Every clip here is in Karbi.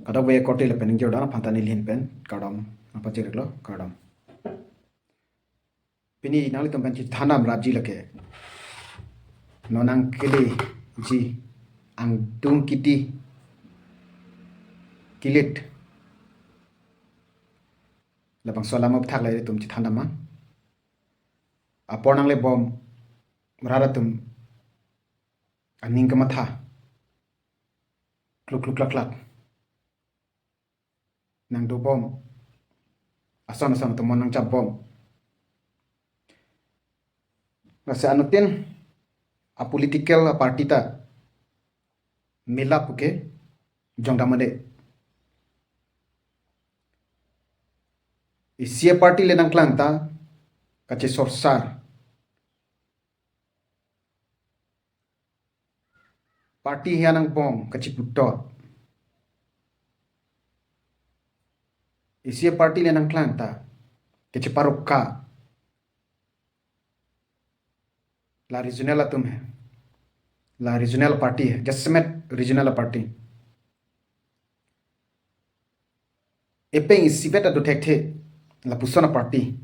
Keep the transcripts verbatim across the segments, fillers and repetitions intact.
Kadokave korte lapen ningjir dam aphan ta neli ahin pen kardom nangpachirlo, kardom. Pini nanglitum pen chethandam rapji lake, non nangkeleji angdung kiti kilit, labangso alam aphuthak le ilitum chethandam ma. Apor nanglebom rat atum aning kamatha kluk kluk klak klak nangdobom, ason ason atum mon nangchapbom. Lasi anuttin a political a party ta milap puke jongdam ade. Isi a party le nangklang ta kachesorsar, party hian angbong kacheputot. Isi a party le nangklang ta kacheparokka. La regional atum hai, la regional party hai, jasemet regional party. Epeng isivet ado thekthe, lapuson a party.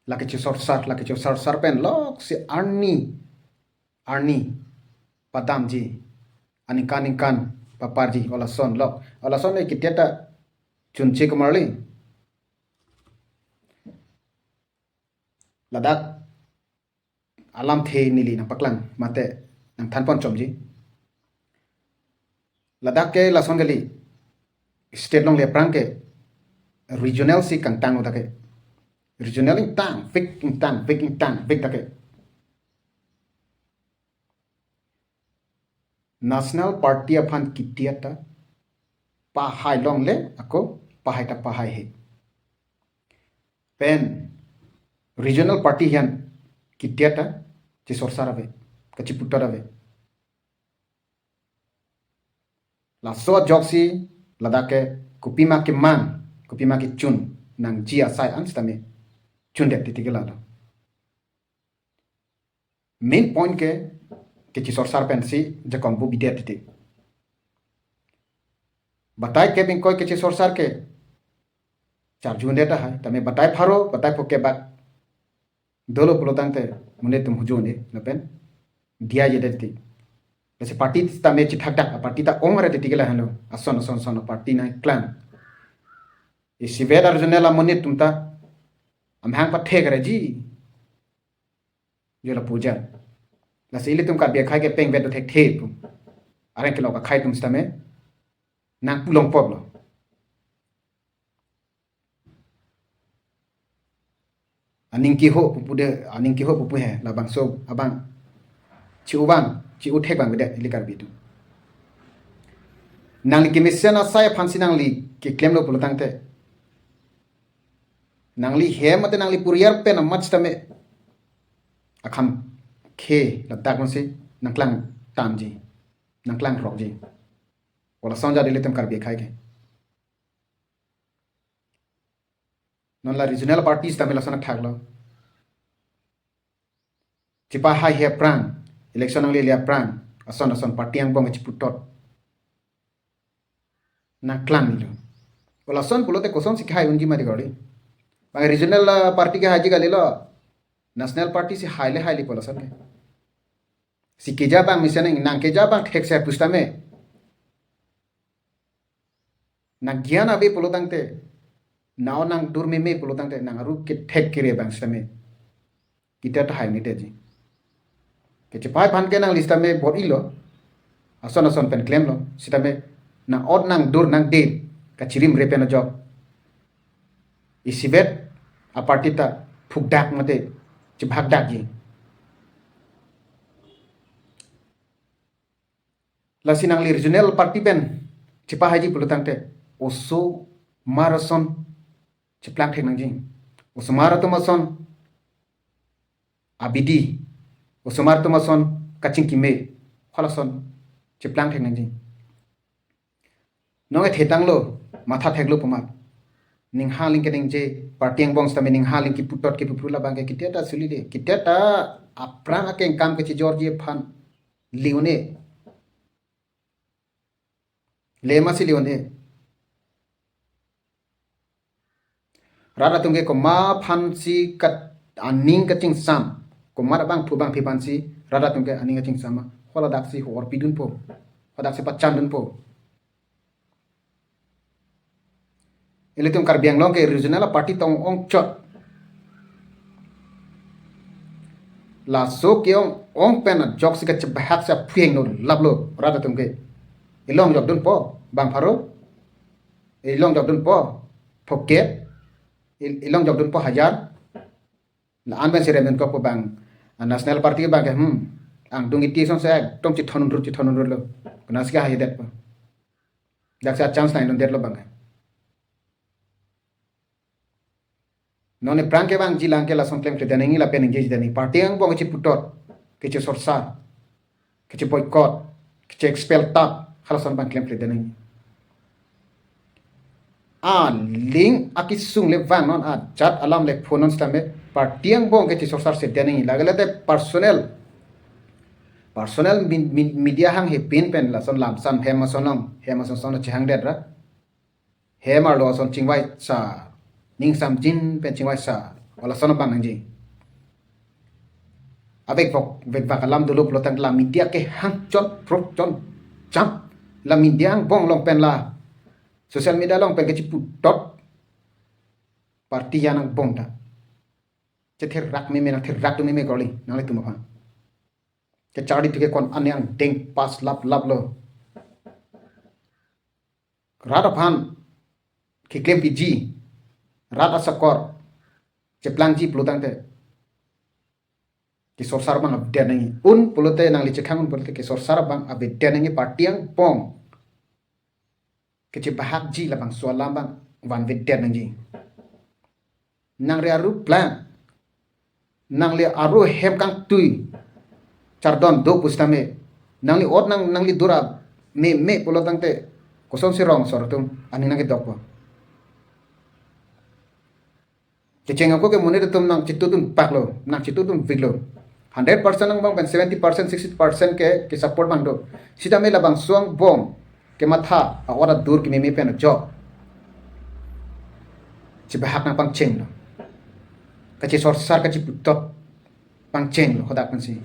La kachesorsar, la kachesorsar pen loksi arni arni padamji, aningkan ningkan paparji, olason lok. Olason le kitia ta chunche komarli. Ladak alamthe neli nangpaklang mate nangthanpon chomji. Ladak ke lason kali, state along le aphrang ke regional si kangtang lo dak ke. Regional ingtangvik, ingtangvik, ingtangvik dak ke. National Party aphan kitia ta pahai longle ako pahai ta pahai he. Pen regional party hian kitia ta chesorsar ave, kacheputot ave. Laso ajoksi ladak ke kopima kemang, kopima kechun nangji asai an sitame chundet titi ke lalo. Main point ke, kachesorsar pensi jakong bu bidet titi. Batai kep ingkoi kachesorsar ke charjudet tahai, tame batai pharo, batai pho kep bak dolo pulotangte monit atum hujun e lapen diya jedet titi. Lasi party tame chethakdak, party ta ong ra titi ke lahenlo, ason ason ason party nangklang. Isivet a regional amonit atum ta amahang pathek raji. Jola puja. Lasi ilitum Karbi akhai ke pengvet do thekthe pu. Areng kelok akhai atum sitame nangpulongpoklo. Aning keho pupu de, aning keho pupu he, labangso abang, chi-u abang, chi-u thek abang bede ili Karbi atum. Nangli kemesen asai aphansi nangli keklemlo pulotangte, nangli hem mate nangli puriyar pen amat sitame akham khe ladak nangsi nangklang tamji, nangklang rokji. Wala sonja ilitum Karbi akhai ke. Non la regional party sitame lason athaklo. Chepahai he aphrang, election nanglele aphrang, ason ason party angbong kacheputot nangklang nilo. Wala son pulote kosonsi kehai unji mati kali. Bang regional, ah, party kehaiji kalilo. National party si haile haile pulo son ke. Si keja abang mesen nang keja abang thekse pusitame. Nang gyan ave pulotangte, nang-o nangdur meme pulotangte, nang aru kethek kere abang sitame kitia ta hai ni teji. Kechepahai aphan ke nangli sitame bor-ilo, ason ason pen klemlo, sitame nang-ot nangdur nangde kachirimre pen ajok isivet a party ta phukdak mate chebhakdakji. Lasi nangli regional party pen chepahaiji pulotangte, osomar ason cheplang thek nangji. Osomar atum ason abidi, osomar atum ason kachingkime, halason cheplang thek nangji. Non kethe tanglo, matha theklo pu amat. Ning haling keningje, party angbong sitame ning haling keputot kepuphru labang ke kitia ta suli de. Kitia ta aphrang akengkam kechejorji aphan li un-e. Lema si le-un-e. Rat atum ke komat aphansi kat aning kachingsam, komat abangphu abangphi aphansi rat atum ke aning kachingsam ma, holadak si hor pidunpo, holadak si pachandunpo. Ilitum Karbi Anglong ke regional party tong-ongchot. Laso ke-ong-ong pen ajok si kachebahak si aphueng no laplo rat atum ke. Ilongjokdunpo bang pharo. Ilongjokdunpo phokep. Il-, ilongjokdunpo hajar. La-an pen si remdun kokpo bang, ah, National Party bang ke, hmm, angdung iti asonsi ekdom chithon unrut, chithon unrutlo. Konatsi kahai detpo. Dak si a-chance nai non detlo bang ke. Non aphrang ke bang jilang ke lason klemkledet nangji, lapen nangji jidan nangji. Party angbong kechiputot, kechisorsar, kechiboycott, kechi-expel tap, halason abang klemkledet nangji. Aling akesung le vang non, ajat alam le phone non sitame party angbong kechisorsar sedet nangji. Lake le te personal, personal mi-, mi-, media hang hepin pen lason lamsan hem ason long, hem ason son chehangdet ra. Hem arlo ason chingvai sa, ning samjin pen chingvai sa, o lason abang nangji. Avek vok, vek vak alam dolo pulotangte la media kehang chon, prok chon, cham. La media angbong along pen la, social media along pen kechiputot party an angbong ta. Chetherak meme, nangtherak dun meme kali, nanglitum aphan. Kecharli tu ke ko-an angdeng pass laplaplo. Rat aphan keklem piji, rat asakor cheplangji pulotangte kesorsar abang avedet nangji. Un pulote nangli chekhang un pulote kesorsar abang avedet nangji, party angbong kechebahakji labangso alam abang vanvedet nangji. Nangli aru plan, nangli aru hem kangtui chardon do pusitame, nangli ot nang, nangli dur ameme pulotangte kosonsi rong asor atum aning nangkedokpo? Kecheng ako ke monit atum nangchitudun paklo, nangchitudun viklo. Hundred percent angbong pen seventy percent, sixty percent ke, kesupport abang do. Sitame labangso angbong kematha, a-ot adur kememe pen ajok chebahak nangpangchenglo. Kachesorsar kacheputot pangchenglo, hadak pensi.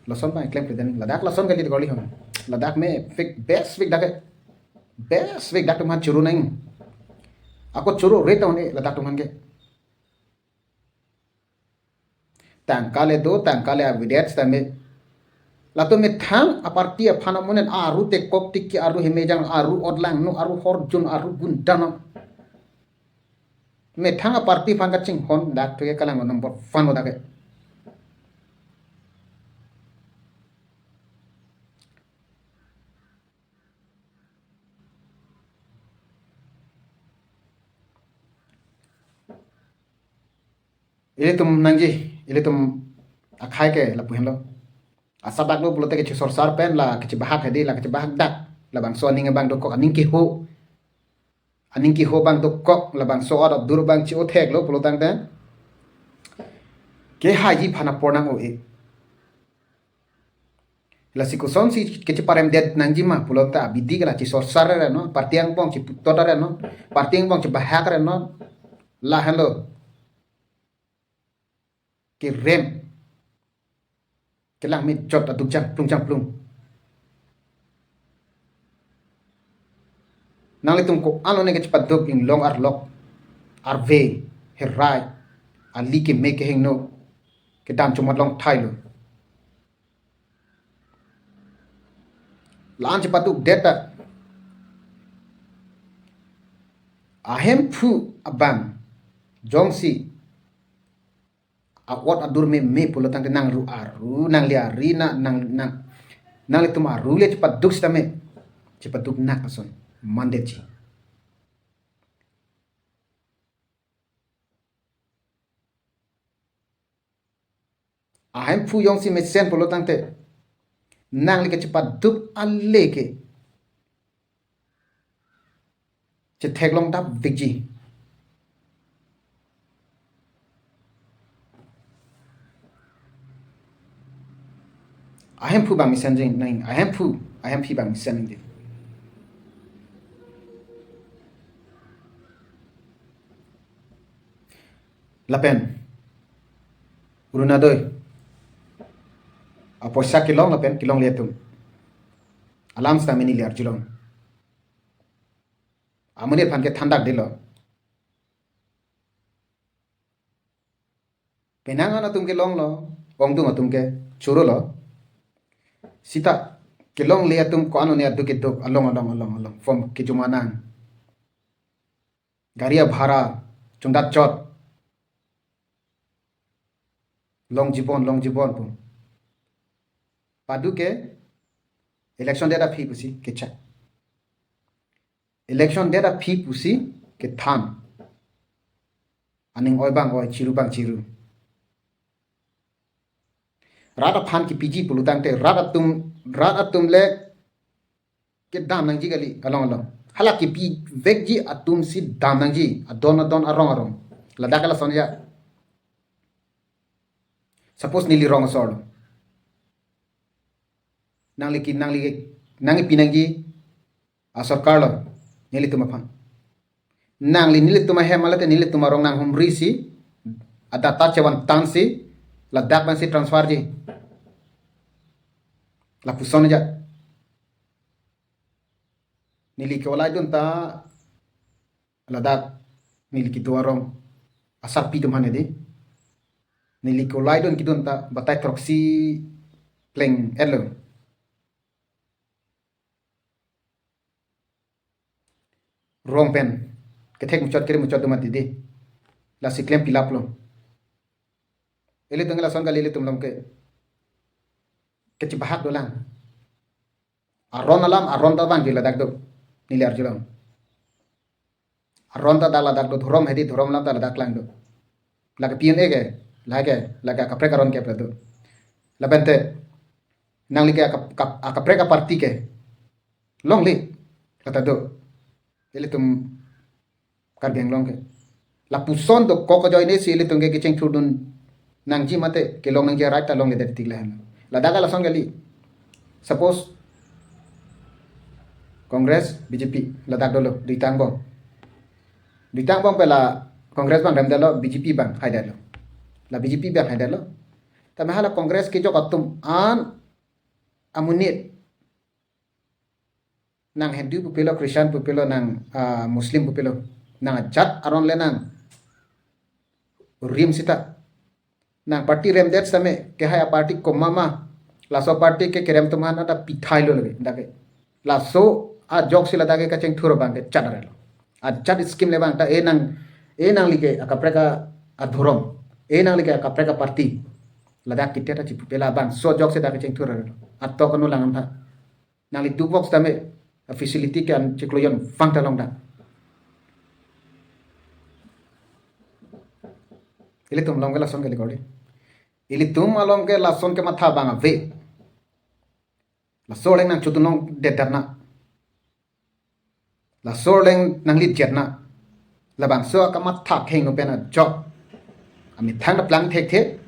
Lason abang klemkledet nangji, ladak lason kali kali hon. Ladak mevek, best vek dak ke. Best vek dak atum aphan choro nangji. Ako choro re ta un-e ladak atum aphan ke. Tangka le do, tangka le avedet sitame. Latum methang aparty aphan amonit aru tekok tiki, aru hemejang, aru odlang no, aru horjun, aru gunda no. Methang aparty aphan kachinghon dak ke kalang number one lo dak ke. Ilitum nangji, ilitum akhei ke lapu henlo. Asap dak lo pulote kechesorsar pen la kechebahak hedi, la kechebahak dak. Labangso aning abang dokok, aning keho. Aning keho abang dokok, labangso ot adur abang chi-otheklo pulotangte kehaiji aphan apor nang-o-e. Lasi kosonsi kecheparemdet nangji ma pulotangte abidi ke la chesorsar re non, party angbong cheputot re non, party angbong chebahak re non. Lahenlo. Kerem. Kelang mejot aduk jangplung jangplung. Nanglitum ko-an lone kechepaduk inglong arlok, arve, herai, ali keme kehingno, kedam chomat long thailo. La-an chepadukdet ta ahemphu abang jongsi a-ot adur meme pulotangte nangli aru, nangli ari na, nang, nang, nanglitum aru le chepaduk sitame, chepaduk nak ason mandetji. Ahemphu jongsi mesen pulotangte nangli kechepaduk ale ke chetheklong dap vikji. Ahemphu abang mesen jeng nang, ahemphu, ahemphi abang mesen jeng. Lapen Orunodoi apoisa kelong lapen kelongle atum alam sitame neli arjulong. Amonit aphan ke thandak dilo. Penang an atum ke longlo, ongdung atum ke chorolo. Sita kelongle atum ko-an one aduk keduk along along along along form kejuma nang. Gari abhara chundat chot. Long jibon, long jibon pu. Padu ke election date aphi pusi kechak. Election date aphi pusi kethan. Aning oi abang oi, chiru abang chiru. Rat aphan kepiji pulo tangte rat atum, rat atum le kedam nangji kali along along. Hala kepivekji atum si dam nangji adon adon arong arong. Ladak lason ya. Suppose neli rong asor lo. Nangli ki, nangli ki, nangli pinangji asorkar lo, nelitum aphan. Nangli nelitum ahem mate nelitum arong nanghumri si, adata chevan tangsi, ladak pensi transfer ji. Lapuson aja. Neli ke olai dun ta, ladak neli kedo arong asarpi atum aphan edi. Neli ke olai dun kedun ta batai throksi pleng etlo. Rong pen kethek muchot kere muchot do mati di. Lasi klem pilap lo. Ilitum ke lason kali, ilitum along ke kechebahak dolang. Aron alam, aron ta abang ke ladak do. Neli arjulong. Aron ta dak ladak do, dhorom hedi dhorom alam ta ladak lang do. Lake pion e ke, lake, lake akaprek aron ke pla do. Lapen te, nangli ke akap-, kap-, akaprek aparty ke longle, kata do. Ilitum Karbi Anglong ke. Lapuson dokok ajoine si ilitum ke kecheng thurdun nangji mate kelong nangji right ta longledet tik lahen. Ladak lason kali. Suppose Congress, B J P, ladak dolo, duitang angbong. Duitang angbong pen la Congress abang remdetlo, B J P abang haidetlo. La B J P abang haidetlo. Tame hala Congress kejok atum an amonit, nang Hindu pupilo, Christian pupilo, nang, ah, Muslim pupilo, nang ajat aron le nang rim sita. Nang party remdet sitame, kehai aparty komat ma, laso aparty ke kerem atum aphan ada pithai lo lagi, dak ke. Laso ajok si ladak ke kacheng thur abang ke chat arelo. Ajat scheme le abang ta, e nang, e nangli ke akaprek a, adhorom, e nangli ke akaprek aparty. Ladak kita ta chipupe labangso ajok si dak kacheng thur arelo. Atok anu lang tha. Nangli duk vok sitame, a facility ke an chiklo jon vang ta longdam. Ilitum along ke lason kali kori. Ilitum along ke lason kematha abang ave. Laso arleng nangchotun longdet darna. Laso arleng nanglitjet na. Labangso akamatha kheng no pen ajok. Amethang ta plang thekthe.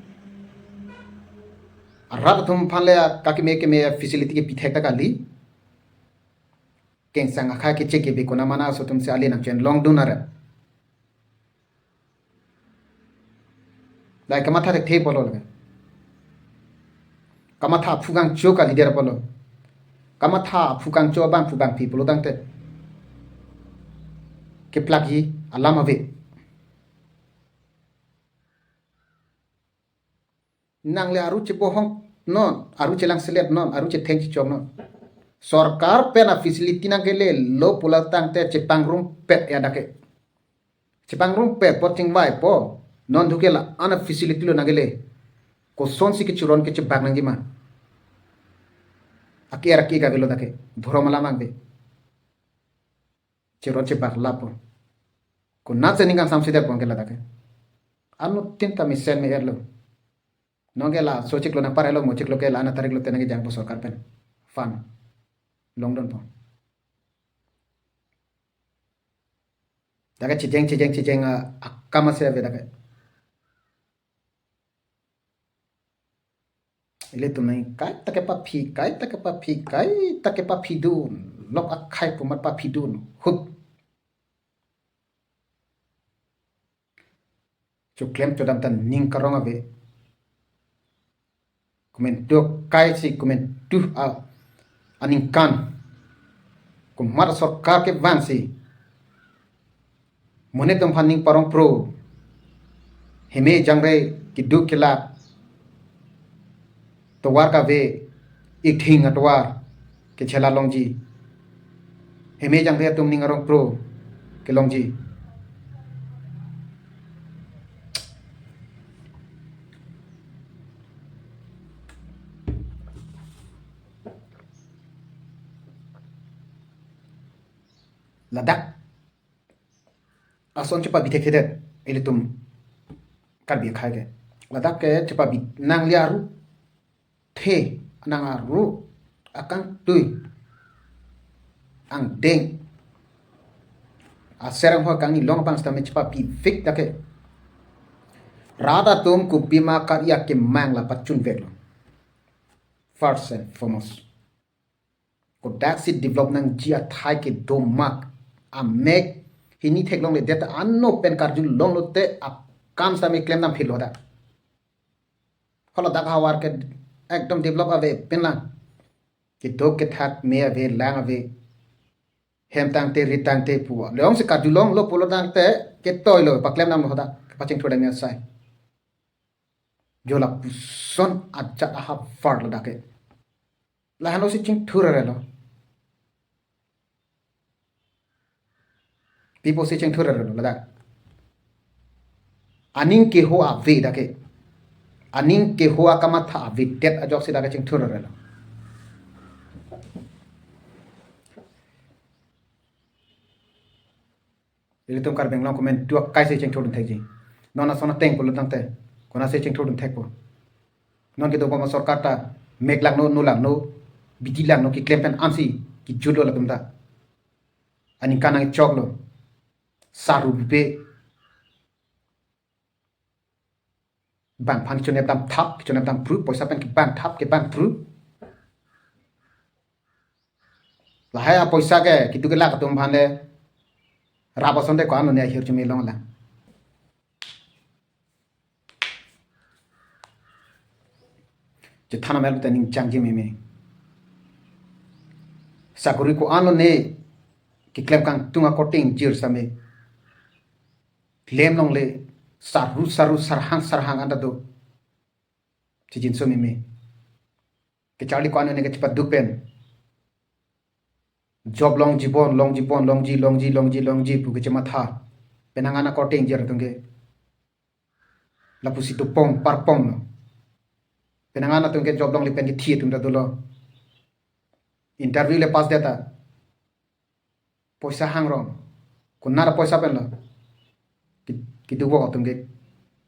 Arat atum aphan le akakeme keme facility ke pithek ta kali. Kengsang akhai kechek kebe kona mana aso atum si ale nangchenglong dun aret. Dai kamatha thekthe apotlo lake. Kamatha aphu kangcho ka leader apotlo. Kamatha aphu kangcho abang phu bangpi pulo tangte, keplakji alam ave. Nang le aru chebohong non, aru chelangselet non, aru chetheng chechok non. Sorkar pen a facility nangkele lo pulo tangte chepangrumpet ya dak ke. Chepangrumpet po, chingvaipo. Non duke la-an a facility lo nangkele. Kosonsi kechiron kechebak nangji ma. Ake arki ka avelo dak ke. Dhorom alam abang de. Chiron chebak lapo. Konatsi ning kangsam si det bong ke ladak ke. Anuttin ta mesen me-etlo. Non ke laso chiklo nangpar-etlo, mo chiklo ke la-an atarik lote nangkejangpo sorkar pen. Fund longdunpo. Dak ke chejeng chejeng chejeng a, akam ase ave dak ke. Ilitum nang kaita kepaphi, kaita kepaphi, kaita kepaphidun. Lok akhai pu amat paphidun. Hut. Choklem chodam ta ning karong ave. Komantu akai si komantu a, aningkan. Komat sorkar kevang si monit atum aphan ning parong pro. Heme jangre keduk kelak tovar kave, ithing atovar kechela longji. Heme jangre atum ning arong pro kelongji. Ladak ason chepabi thekthedet ilitum Karbi akhai ke. Ladak ke chepabi nangli aru the, nang aru akangtui angdeng aser anghoi kangni along abang sitame chepabi vek dak ke. Rat atum kopima kar-i akemang la pachun veklo. First and foremost, kodaksi develop nangji athai kedo mak, amek hini theklongledet, ano pen karjulonglote akam sitame klem dam philo dak. Haladak ahavar ke ekdom develop ave pinlang. Keduk kethak me ave, lang ave. Hem tangte rit tangte pu. Longsi karjulonglo pulo tangte ketoilo, paklem damlo hadak, pachingthur dam asai. Jo lapuson ajat ahavar ladak ke. Lahenlo si chingthur arelo. Pipo si chingthur arelo ladak. Aning keho ave dak ke. Aning keho akamatha avedet ajoksi dak ke chingthur arelo. Ilitum Karbi Anglong komantu akai si chingthur dun thekji. Non ason ateng pulo tangte, konatsi chingthur dun thekpo? Non kedo bom sorkar ta mek langno, no langno, bidi langno keklem pen ansi kejutlo latum ta. Aningkan nangchoklo. Saru bipe. Bang aphan kechonep dam thap, kechonep dam pru, poisa pen kebang thap, kebang pru. Lahai apoisa ke keduk kelak atum aphan le rap asonte ko-an lone ahirjume longlang. Chethan amel ta ning changji meme. Sakori ko-an lone keklem kangtung akorte ingjir sitame klem longle, saru saru sarhang sarhang anta do. Chijinso meme. Kecharli ko-an lone kechepaduk pen job longji bon, longji bon, longji, longji, longji, longji pu kechematha. Penang an akorte ingjir atum ke lapusi tupong parponglo. Penang an atum ke job longle pen kethi atum ta dolo. Interview le pass det ta poisa hangrong. Konat apoisa penlo ke, keduk bom atum ke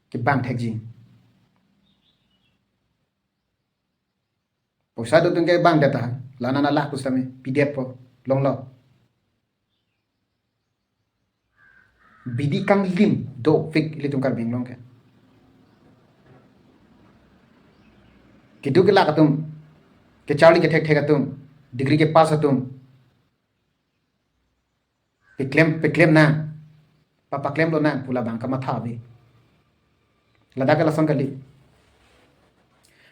kebang thekji. Poisa do atum ke bang det ta, la-an an alak pusitame pidetpo, longlo. Bidi kanglim dopik ilitum Karbi Anglong ke. Keduk kelak atum, kecharli kethekthek atum, degree kepass atum, peklem, peklem nang, pa, paklemlo nang pu labang kamatha ave. Ladak ke lason kali.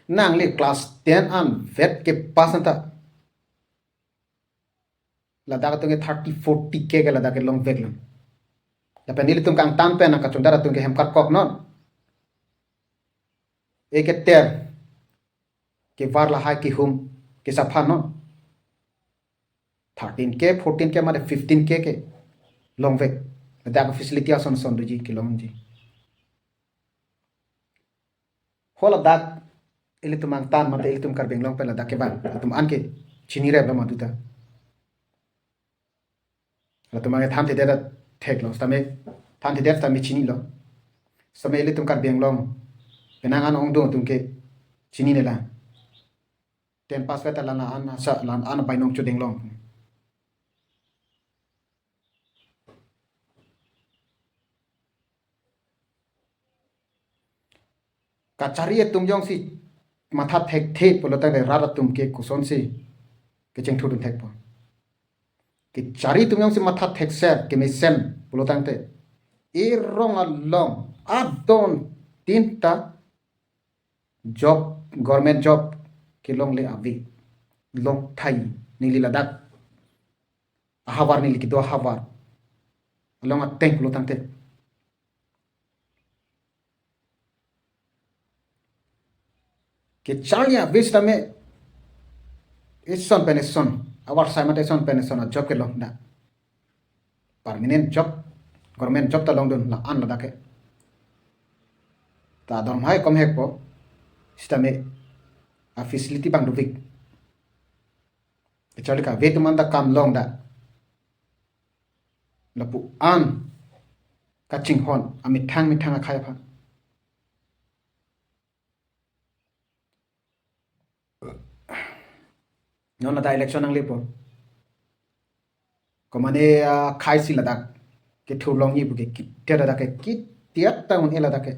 Nangli class ten anvet kepass anta ladak atum ke thirty, forty K ke ladak ke longveklo. Lapen nelitum kangtan pen nangkachongdat atum ke hem karkok non. Eketer kevar lahai kehum kesaphan non. Thirteen K, fourteen K mate fifteen K ke longvek. Ladak facility ason son doji kelongji. Haladak ilitum angtan mate ilitum Karbi Anglong pen ladak kevang atum an ke chinireplo madu ta. Latum an ke thanthedet theklo, sitame thanthedet sitame chinilo. Sitame ilitum Karbi Anglong penang an ongdung atum ke chinine lang. Ten pass vet ta la-an asa, la-an bainong chodeng long. Kachari atum jongsi matha thekthe pulo tangte rat atum ke kosonsi kechengthur dun thekpo? Kachari atum jongsi matha thekser kemesen pulo tangte, erong along adon tin ta job, government job kelongle ave, long thai, neli ladak ahavar, neli kedo ahavar along ateng pulo tangte, kecharli ave sitame eson pen eson, avarsai mate eson pen eson ajob kelong da. Permanent job, government job ta longdun la-an ladak ke. Ta dormahai kom hekpo, sitame afacility abang dovek. Kecharli kave atum anta kam long da. Lapu-an kachinghon amethang methang akhai aphan. Non ladak election nanglepo. Komane akhai si ladak kethur longji puke, kitia ladak ke, kitia ta un-e ladak ke.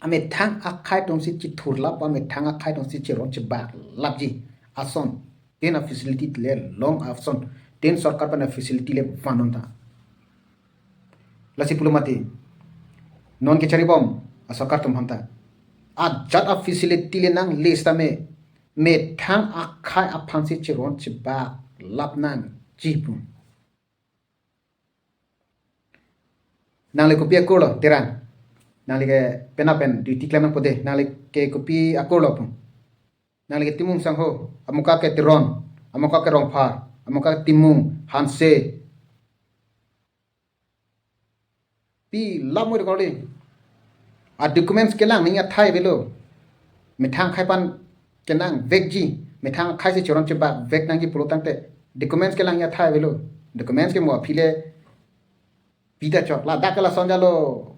Amethang akhai atum si chithurlap, amethang akhai atum si chiron chibaklapji ason. Tin afacility le long ason. Tin sorkar pen afacility le vannon ta. Lasi pulo mati, non kecharibom asorkar atum aphanta, ajat afacility le nangle sitame methang akhai aphan si chiron chibaklap nangji pu. Nangli kopi akur lo, Terang? Nangli ke penap pen duty klem nangpo de. Nangli ke kopi akur lo pu? Nangli ke Timung sangho, amuka ke Teron, amuka ke Rongphar, amuka ke Timung, Hanse. Pi lam mo de kali. A documents kelang nangji athai avelo. Methang akhai aphan kenangvekji, methang akhai si chiron chibakvek nangji pulo tangte, documents kelang nangji athai avelo. Documents ke mo aphi le pita chok. Ladak ke lason jalo.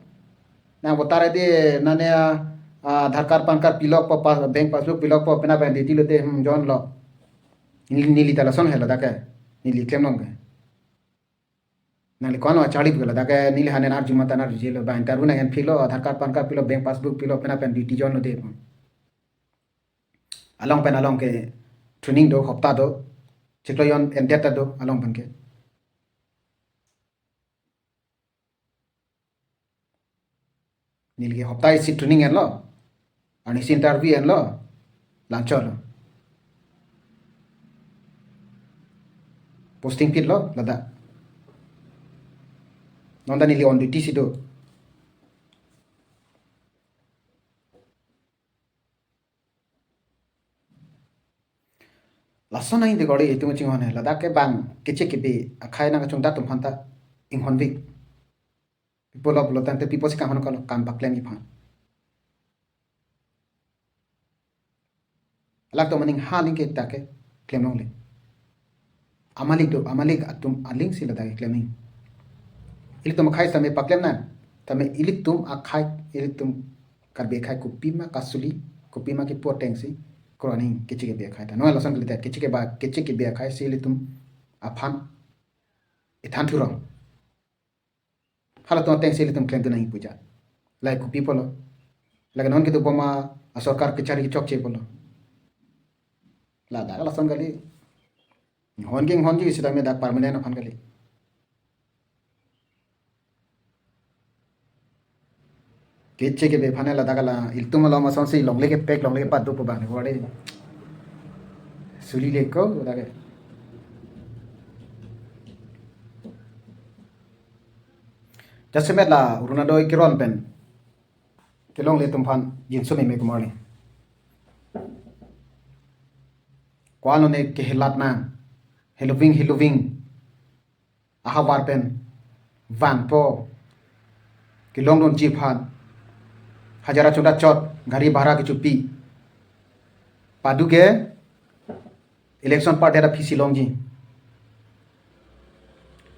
Nang voter I D, nane, ah, Aadhaar card, PAN card pilokpo, pas-, bank passbook pilokpo, penap pen duty lote, hmm, join lo. Neli, neli ta lason helo dak ke. Neli klem long ke. Nangli ko-an lo charli pu ke ladak ke, neli hanen arju mata arjujelo, ba interview nang-en philo, Aadhaar card, PAN card pilo, bank passbook pilo, penap pen duty join lo de. Along pen along ke training do, hopta do, chiklo jon endet ta do, along pen ke. Neli ke hopta isi training enlo, arnisi interview enlo, la-anchot lo. Posting pit lo ladak. Non ta neli on duty si do. Lason nangji de kali, itum chinghon he. Ladak ke bang keche kebe akhai nangkachongdat atum aphanta inghonvek. Pi pulo pulo tangte pi apotsi kanghon kalo, kam paklemji aphan. Alangtum aning ha aling ke ta ke klem longle. Amalik do, amalik atum aling si ladak ke klem nangji. Ilitum akhai sitame paklem nang. Tame ilitum akhai, ilitum Karbi akhai kopima kasuli, kopima kipu ateng si kro-an nangji keche kebe akhai ta. Non lason kalidet, keche kebe, keche kebe akhai si ilitum aphan ithan thurong. Halatum ateng si ilitum klemdun nangji pu ajat. Lahai kopi pulo? Lake non kedobom asorkar kechari chokche pulo? Ladak lason kali. Inghon ke inghonji sitame dak permanent aphan kali. Keche kebe aphan ladak la, ilitum along asonsi longle kepek, longle kepat do pu bang ni kore. Suli le ko ladak ke. Jasemet la Orunodoi keron pen kelongle atum aphan jinso meme kumar le. Ko-an lone kehelat nang, heloving heloving ahavar pen vanpo, kelongdunji aphan hajira chunda chot, gari bhara kechopi. Padu ke election party ta aphisi longji.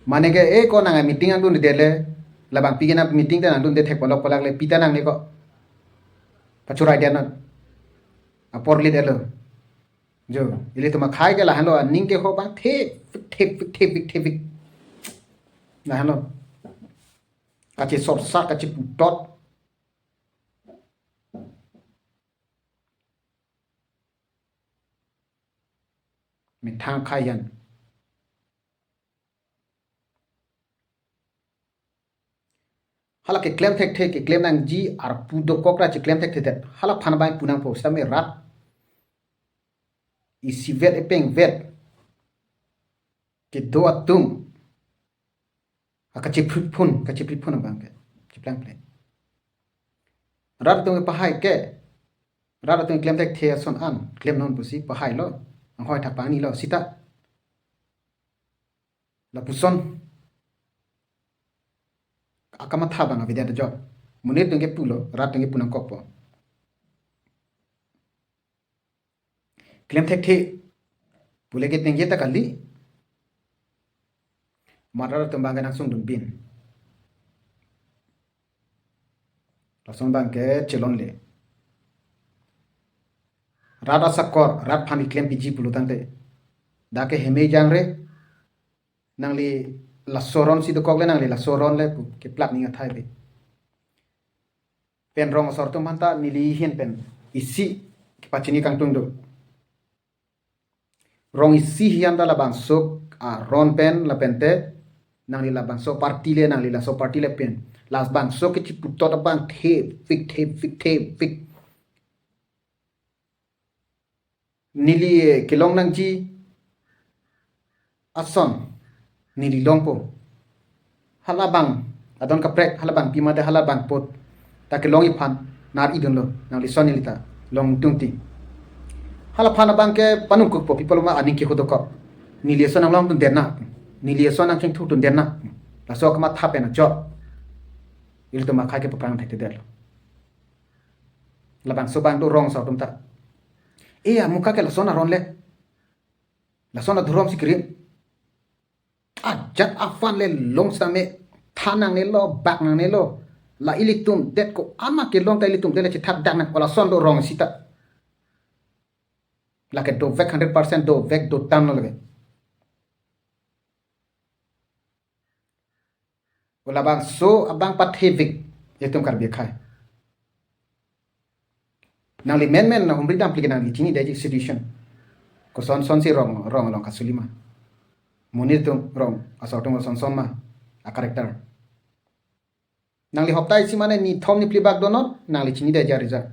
Mane ke, e ko nang meeting nangdunde le, labang pi ke nang meeting ta nangdunde thek palok palak le, pi ta nangne ko. Pachurai dia non. Apor lit elo. Jo, ilitum akhai ke lahenlo, aning ke ho bang thip, thip, thip, thip, thip. Lahenlo. Kachesorsa, kacheputot. Methang akhai an. Hala keklem thekthe, keklem nangji arpu dokok ra cheklem thekthedet. Hala aphan abang pu nangpo, sitame rat isivet epengvet kedo atum akachepripun, kachepripun abang ke. Cheplang ple. Rat atum kepahai ke. Rat atum klem thekthe ason an, klemnon pusi pahailo. Anghoi thak pani lo sita. Lapuson akamatha abang avedet ajok. Monit atum ke pulo, rat atum ke pu nangkokpo. Klem thekthe pule ke tengje ta kali. Amat rat atum abang ke nangsungdun bin. Lason abang ke chelonle. Rat asakor, rat aphan keklem piji pulo tangte, dak ke heme jangre, nangli laso aron si dokok le, nangli laso aron le pu keplak ning athai ave. Pen rong asor atum aphanta neli ahin pen isi kepachini kangtung do. Rong isi hian ta labangso aron pen lapente nangli labangso party le, nangli laso party le pen labangso kechiputot abang thepik, thepik, thepik. Neli, eh, kelong nangji ason neli longpo. Halabang adon kaprek, halabang pima de, halabang pot ta kelongji aphan nar-idunlo, nangli ason neli ta longdun ti. Hala aphan abang ke panungkukpo, people ma aning kehodokok. Neli ason nanglongdundet na, neli ason nangchingthurdundet na. Laso akamatha pen ajok ilitum akhai ke paprang thekthedetlo. Labangso abang do rong asor atum ta. Iya, muka ke lason aron le. Lason adhorom si krim. Ajat aphan le long sitame than nangnelo, bak nangnelo. La ilitum det ko-an ma kelong ta ilitum det le chethak dak nang, o lason do rong sita. Lake dovek hundred percent, dovek dotanglo lake. O labangso abang pathevik itum Karbi akhai. Nangli menmen na humri dam plike nangli chinidetji situation. Kosonson si rong, rong along kasuli ma. Monit atum, rong asor atum kosonson ma a-character. Nangli hopta isi mane nithom niphli bak donon, nangli chinidetji a-result.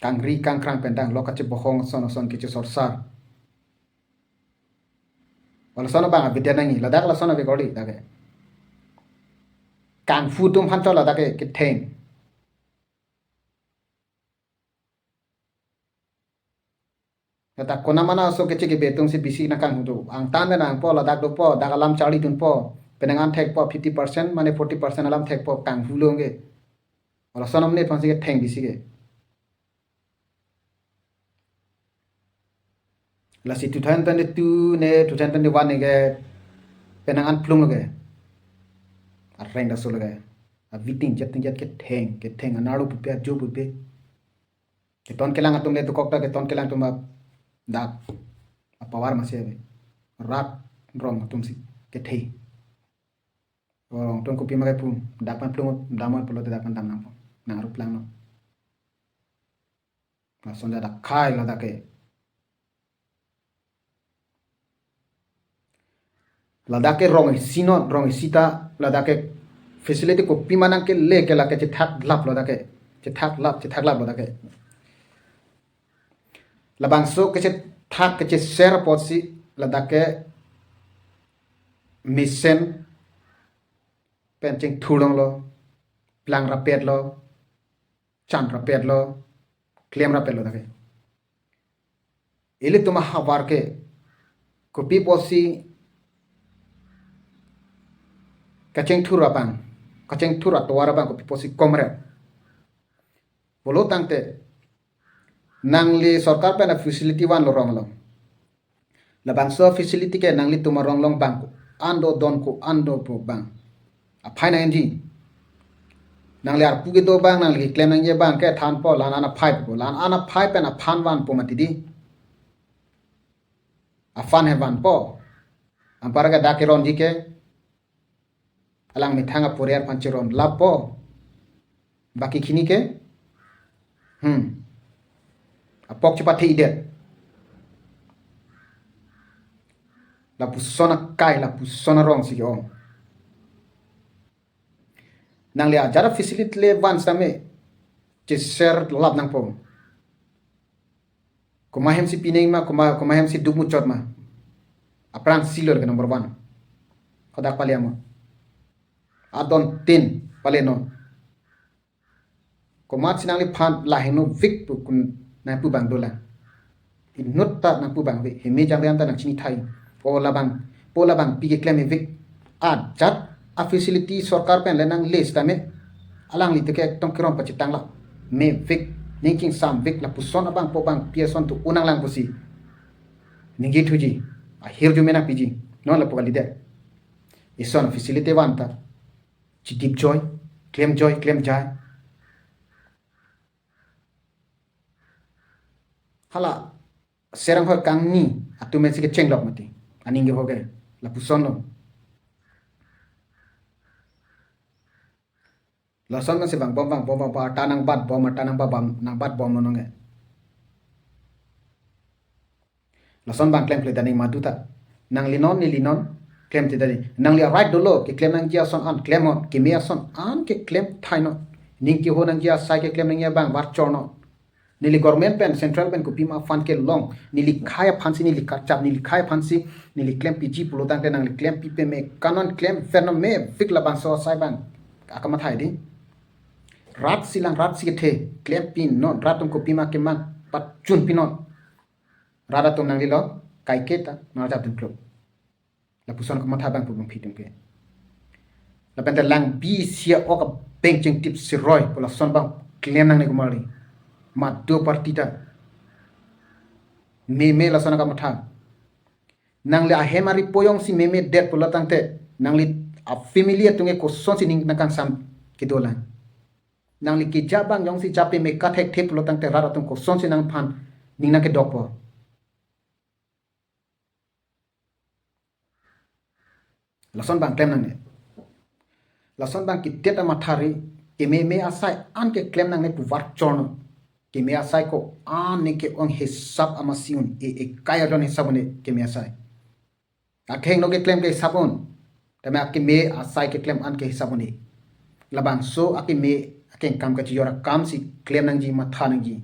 Kangri kangkrang pen dang lo kachebohong ason ason kechesorsar. O lason abang avedet nangji, ladak lason ave kali dak ke. Kangphu atum aphan chot ladak ke ketheng. Ladak konamana aso keche kebe atum si bisi nangkanghu do. Angtan pen nangpo, ladak dopo, dak alam charlidunpo. Penang an thekpo, fifty percent mane forty percent alam thekpo, kanghu longke. O lason amonit aphan si ketheng bisi ke. Lasi two thousand twenty-two ne two thousand twenty-one ne ke penang an plung lo ke. Areng daso lo ke. Avi tingjet tingjet ketheng, ketheng anarlo pupe, ajo pupe. Keton kelang atum le dokok ta keton kelang atum ap dak a-power masi ave. Rat rong atum si kethe. Rong atum kopi ma kepu, dak pen plung, dam oi pulote dak pen dam nangpo. Nang arup lang no. Lason dak akhai ladak ke. Ladak ke rong isi non, rong isi ta, ladak ke facility kopi ma nangkele ke lake chethak lap ladak ke. Chethak lap, chethak lap ladak ke. Labangso kechethak kecheser apotsi ladak ke mesen pen chingthur longlo, plang rapetlo, chan rapetlo, klem rapetlo dak ke. Ilitum ahavar ke kopi apotsi kachingthur abang, kachingthur atovar abang kopi apotsi komrep. Pulo tangte nangli sorkar pen a-facility vanlo rong along. Labangso facility ke nanglitum arong along bang ko-an do, don ko-an do pu abang aphai nangji. Nangli arpu kedo abang, nangli keklem nangji abang ke thanpo, la-an an aphai pu, la-an an aphai pen aphan vanpo mati di. Aphan he vanpo. Anpar ke dak keronji ke alang methang aporiyar aphan cheron lappo. Baki khini ke, hmm, apok chepathe-idet. Lapuson akai, lapuson arong si ke-ong. Nangli ajat a-facility le van sitame cheser lap nangpo. Komat hemsi pining ma, komat, komat hemsi duk muchot ma. Aphrangsi lo ke number one. Hadak pale amo. Adon tin pale non. Komatsi nangliphan la hingno vik pu kun nangpu abang dolang. Inut ta nangpu abang vik. Heme jangre an ta nangchini thai. Po labang, po labangpi keklem vik. Ajat a-facility sorkar pen le nangle sitame, alangli te ke tong kerom pachitang la. Me vik, ning kingsam vik, lapuson abang po abangpi ason tu unang lang pusi. Ningje thuji, ahir jume nangpiji. Non lapu kalidet. Ison a-facility van ta chidip joi, klem joi, klem jai. Hala, serang hor kangni, atum esi kecheng lok mati. Aning ke ho ke, lapuson lo. Lason kan si bang bom, bang bom, bang bom, ata nangbat bom, ata nangbat bom, nangbat bom nonong ke. Lason bang klemkle daning madu ta. Nangli non, neli non, klemte daning. Nangli a-right dolo, keklem nangji ason an, klem non, keme ason an, keklem thai non. Ning keho nangji asai keklem nangji abang, var chor non. Neli government pen, central pen, kopima aphan kelong. Neli khei aphansi, neli kachap, neli khei aphansi, neli klempiji pulo tangte nangli klempi peme, kanon klem, fen non me, vik labangso asai bang. Akamathai di. Rat si lang, rat si kethe, klempi non, rat atum kopima kemang, pachunpi non. Rat atum nangli lo, kaike ta, nang jap dun klok. Lapuson kamatha bang pu bangpi atum ke. Lapen ta lang bi sia ok abeng chengtip siroi, pu lason bang klem nangne komarli. Madu party ta. Meme lason kamatha. Nangli ahem ari poyong si meme det pulo tangte. Nangli a-family atum ke kosonsi ning nangkangsam kedolang. Nangli keja bang jongsi japi me kathekthe pulo tangte rat atum kosonsi nangphan ning nangkedokpo. Lason bang klem nangne. Lason bang kitet amatha ri, kememe asai an keklem nangne pu var chor non. Keme asai ko-an ne ke-ong hisap amasi un, e, ekai adon hisap un-e keme asai. Akheng no keklem ke hisap un. Tame akeme asai keklem an ke hisap un-e. Labangso akeme akengkam kachijor akam si klem nangji matha nangji.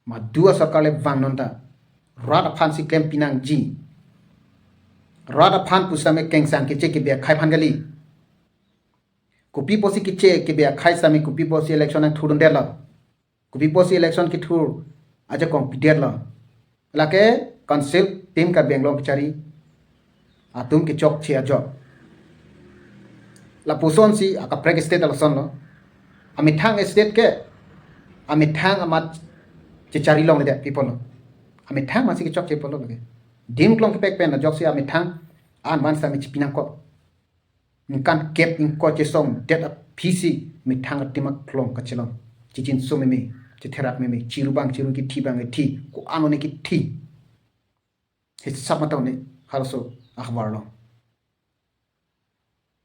Madu asorkar le vang non ta. Rat aphansi klempi nangji. Rat aphan pusitame kengsang keche kebe akhei aphan kali. Kopi pusi keche kebe akhei sitame kopi pusi election nangthurdundetlo. Kopi pusi election kethur ajakong pidetlo. Lake council team Karbi Anglong kachari atum kechokche ajok. Lapusonsi akaprek state lason lo. Amethang state ke, amethang amat chechari longledet people lo. Amethang amatsi kechokche people lo lake. Dim klong kepek pen ajoksi amethang an van sitame chipi nangkok. Ningkan kep ingkoi chesongdet aphisi methang atim aklong kachelong. Chichinso meme, chetherak meme, chiru bang chiru, kithi bang kithi, ko-an un-e kithi. Hisap matha un-e halaso akhbar lo.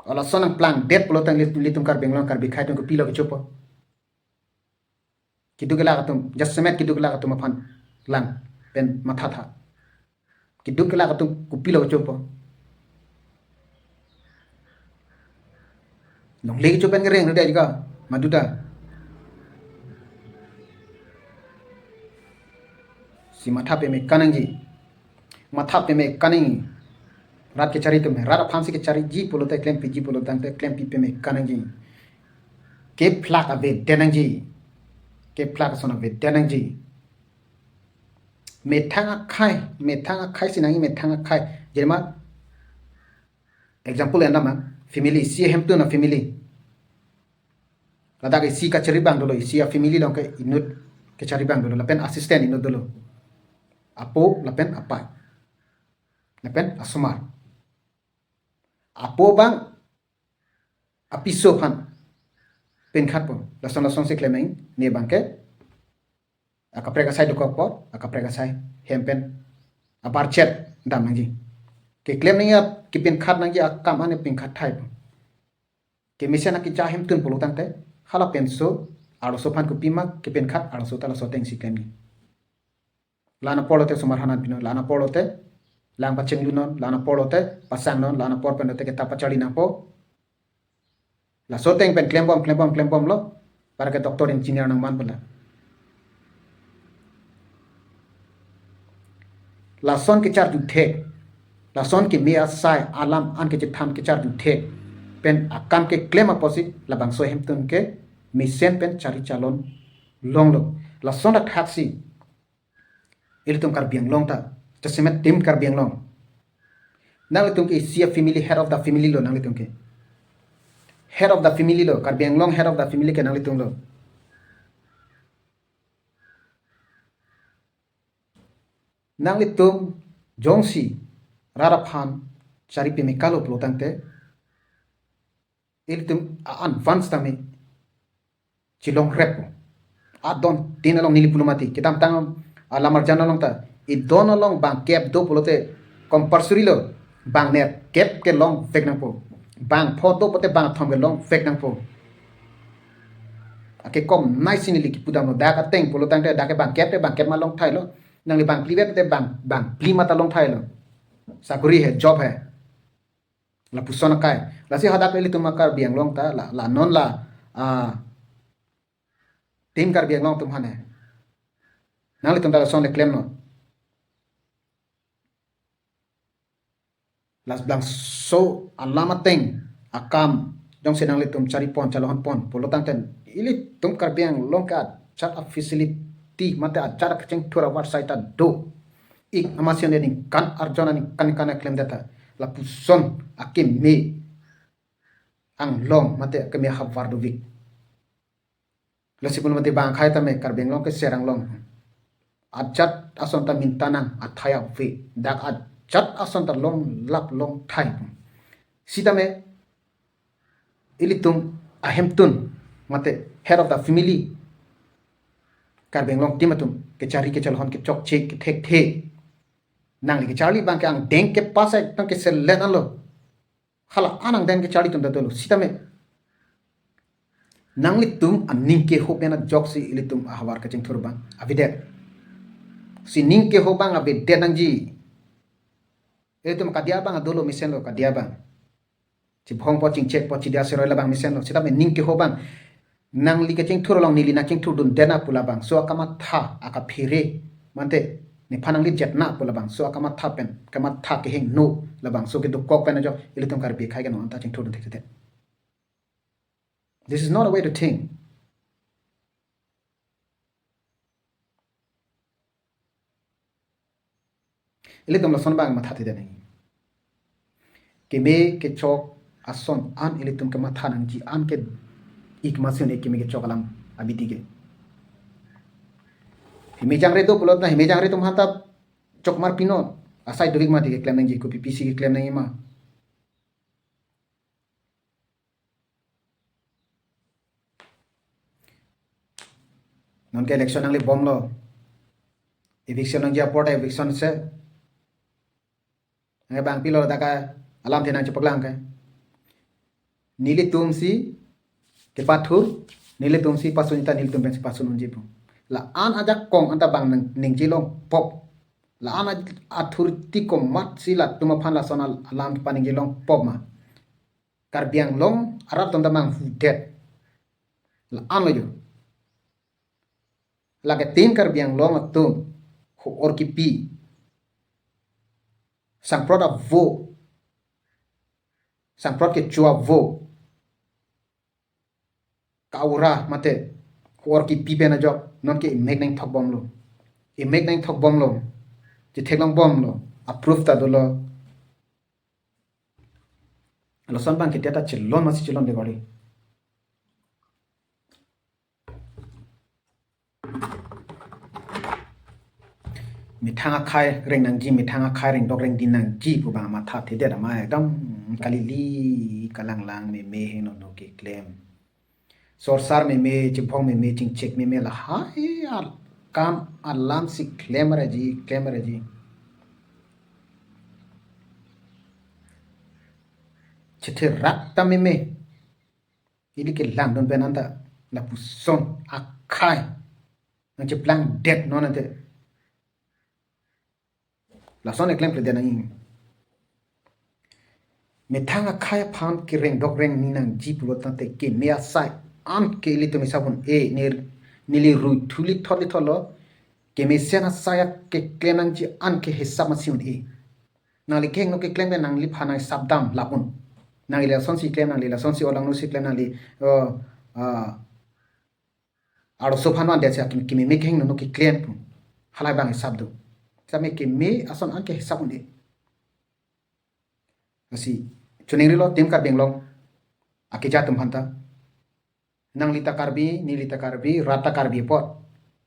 Halason nangplangdet pulo tang lit-, litum Karbi Anglong Karbi akhei atum kopilo kechopo. Keduk kelak atum, jasemet keduk kelak atum aphan lang pen mathatha. Keduk kelak atum kopilo kechopo. Longle kecho pen kereng rede juga, madu ta. Si matha peme kanangji. Matha peme kanangji. Rat kechari atum, rat aphansi kechariji pulote klempiji pulo tangte klempi peme kanangji. Keplak avedet nangji. Keplak ason avedet nangji. Methang akhei, methang akhei si nangji methang akhei. Jema example endam ma, family, isi ahemtun a-family. Ladak isi kachari bang dolo, isi a-family along ke inut kachari bang dolo, lapen assistant inut dolo. Apo, lapen apei. Lapen asomar. Apo bang, apiso aphan penkhatpo. Lason lason si klem nangji, ne bang ke akaprek asai dokokpo, akaprek asai hem pen abarchet dam nangji. Keklem nangji a, kepenkhat nangji akam an penkhat thaipo. Kemesen akija ahemtun pulo tangte, hala penso, arloso aphan kopima kepenkhat, arloso ta laso atengsi klemji. La-an apor lote osomar aphan pinon, la-an apor lote lang pachenglu non, la-an apor lote pasang non, la-an apor pen lote kitap pacharli nangpo. Laso ateng pen klembom, klembom, klembomlo. Para ke doctor, engineer nangman pula. Lason kecharju thek, lason keme asai alam an kechethan kecharju thek pen akam keklem apotsi labangso ahemtun ke mesen pen chari chalon longlo. Lason athaksi ilitum Karbi Anglong ta, jasemet Team Karbi Anglong, nanglitum ke isi a family, head of the family lo nanglitum ke. Head of the family lo, Karbi Anglong head of the family ke nanglitum lo. Nanglitum jongsi rat aphan chari peme kalo pulotangte, ilitum a-advance tame chilong rep. Adon tin along neli pulo mati, kedamtang alamarjan along ta, idon along bang kep do pulote compulsory lo, bang nerkep ke longvek nangpo. Bang pho do pulote bang thom ke longvek nangpo. Akekom naisi neli kipudamlo, dak ateng pulotangte dak ke bang kep te bang kep ma longthailo. Nangli bang phli vet te bang, bang phli ma ta longthailo. Sakori hai, job hai. Lapuson akai. Lasi hadak ilitum a Karbi Anglong ta la, la non la, ah, Team Karbi Anglong atum hane. Nanglitum ta lason le klemnon. Labangso alam ateng akam jongsi nanglitum charipon, chalonpon pulotangte, ilitum Karbi Anglong ke ajat a facility mate ajat a kachingthur awar sai ta do. Ik amatsi aningkan arjon, aningkan ningkan klemdet ta, lapuson akeme anglong mate akeme havar dovik. Lasi pulo mati bang akhai tame Karbi Anglong ke serang long. Ajat ason ta minta nang athai ave. Dak ajat ason ta longlap longthai. Sitame ilitum ahemtun mate head of the family, Karbi Anglong Team atum kechari kechalon, kechokche, kethekthe. Nangli kecharli abang ke angdeng kepass ek tang keselet anlo. Hala an angdeng kecharli atum ta dolo. Sitame nanglitum aning keho pen ajoksi ilitum ahavar kachingthur abang avedet. Si ning keho abang avedet nangji. Ilitum kadia abang dolo mesenlo, kadia abang. Chibhongpo, chingchekpo, chidia seroi labang mesenlo. Sitame ning keho abang, nangli kachingthur along neli nangchingthurdundet na pu labangso akamatha, akaphere, mate nephan nangli jet na pu labangso akamatha pen, kamatha kehingno labangso kedokok pen ajok ilitum Karbi akhai ke non anta chingthurdun thekthedet. This is not a way to think. Ilitum lason abang mathathedet nangji. Keme kechok ason an ilitum kematha nangji, an ke ik amatsi un-e keme kechok alam abidi ke. Heme jangre do pulotangte, heme jangre atum aphan ta chokmar pinon. Asai dovik mati keklem nangji, kopi pisi keklem nangji ma. Nonke election nanglebomlo. Eviction nangji apor ta eviction se. Nangke bang pilo dak alamthe nangchepaklang ke. Nelitumsi kepathur, nelitumsi pasun ta nelitum pensi pasun unji pu. La-an ajakong anta bang nang, ningje longpop. La-an aj-, athurti komatsi latum aphan lason al-, alam kepaningje longpop ma. Karbi Anglong arat atum ta manghudet. La-an lo jo. Lake Team Karbi Anglong atum ho-or kipi, sangprot avo, sangprot kecho avo, kaura mate ho-or kipi pen ajok nonke imek nangthokbomlo. Imek nangthokbomlo. Chetheklongbomlo. Approve ta dolo. Lason abang ke dia ta chelon amatsi chelonde kori. Methang akhai reng nangji, methang akhai rengdok rengdi nangji pu abang mathathedet amai ekdom kalili kalanglang meme heno no keklem. Sorsar meme, chibhong meme, chingchek meme lahai akam alamsi klem reji, klem reji. Chetherak ta meme. Ili kelangdun pen anta lapuson akhai nangcheplangdet non ante. Lason eklemkledet nangji. Methang akhei aphan kereng dok reng ni nangji pulo tangte keme asai an ke ilitum hisap un-e, ne neli rui thuli thot li thot lo, kemesen asai keklem nangji an ke hisap masi un-e. Nangli kehingno keklem ke nangliphan nanghisap dam lap un. Nangli lasonsi klem, nangli lasonsi olangno si klem, nangli, uh, uh, arloso aphan van det si akim keme me kehingno keklem pu. Halabang hisap do. Same keme ason an ke hisap un-e. Lasi, choningri lo tim Karbi Anglong akeja atum aphanta. Nangli ta Karbi, neli ta Karbi, rat ta Karbi apot.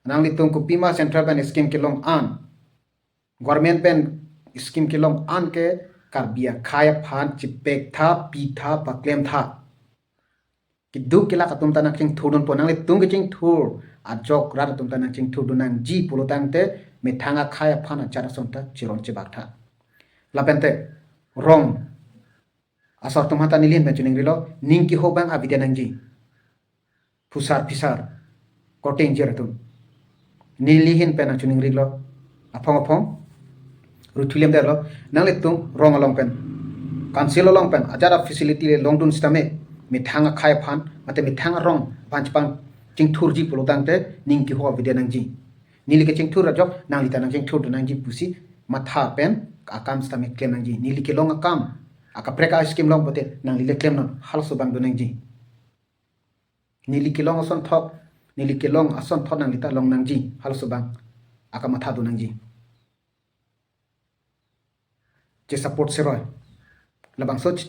Nanglitum kopima Central Bank scheme kelong an, government pen scheme kelong an ke Karbi akhei aphan chepek tha, pi tha, paklem tha. Keduk kelak atum ta nangchingthur dunpo, nanglitum kechingthur ajok rat atum ta nangchingthur dun nangji pulo tangte methang akhei aphan ajat ason ta chiron chebak tha. Lapen te rong asor atum aphanta neli ahin pen choningri lo, ning keho abang avedetji nangji. Phusar phisar, korte ingjir atum, neli ahin pen nangchoningri lo, aphong aphong rui thuli det lo, nanglitum rong along pen, council along pen ajat afacility le longdun sitame methang akhei aphan mate methang arong aphan chepangchingthurji pulo tangte ning keho avedet nangji. Neli kechingthur ajok nangli ta nangchingthur dun nangji pusi matha pen akam sitame klem nangji. Neli kelong akam, akaprek a-scheme long pote nangli le klemnon, halaso abang dun nangji. Neli kelong asonthot, neli kelong asonthot nangli ta long nangji, halaso abang akamatha dun nangji. Chesupport seroi. Labangso che,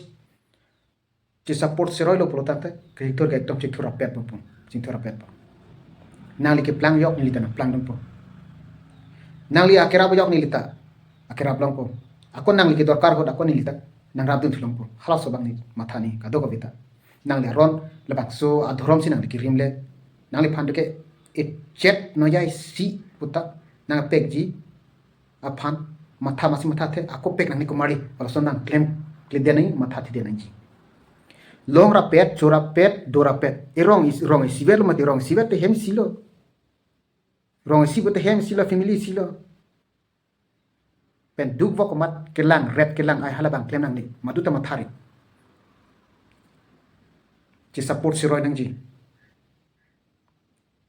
chesupport seroi lo pulo tangte, kethur ke ekdom chingthur rapet po, chingthur rapet po. Nangli keplang ajok neli ta nangplang dunpo. Nangli akerap ajok neli ta akerap longpo. Ako nangli kedorkar ahut ako neli ta nangrap dun thu longpo. Halaso abang ne matha ne kadokave ta. Nangli aron labangso adhorom si nangli kerim le, nangliphan doke echet noya isi puta nangpekji aphan matha masi mathathe, ako pek nangji komarli, halason nangklem, klemdet nangji, mathathedet nangji. Long rapet, cho rapet, do rapet. Erong is, rong isivet lo mati, rong isivet te hem isi lo. Rong isi pote hem isi lo, family isi lo. Pen duk vok komat kelang, ret kelang ai halabang klem nangne. Madu ta mathari. Chesupport seroi nangji.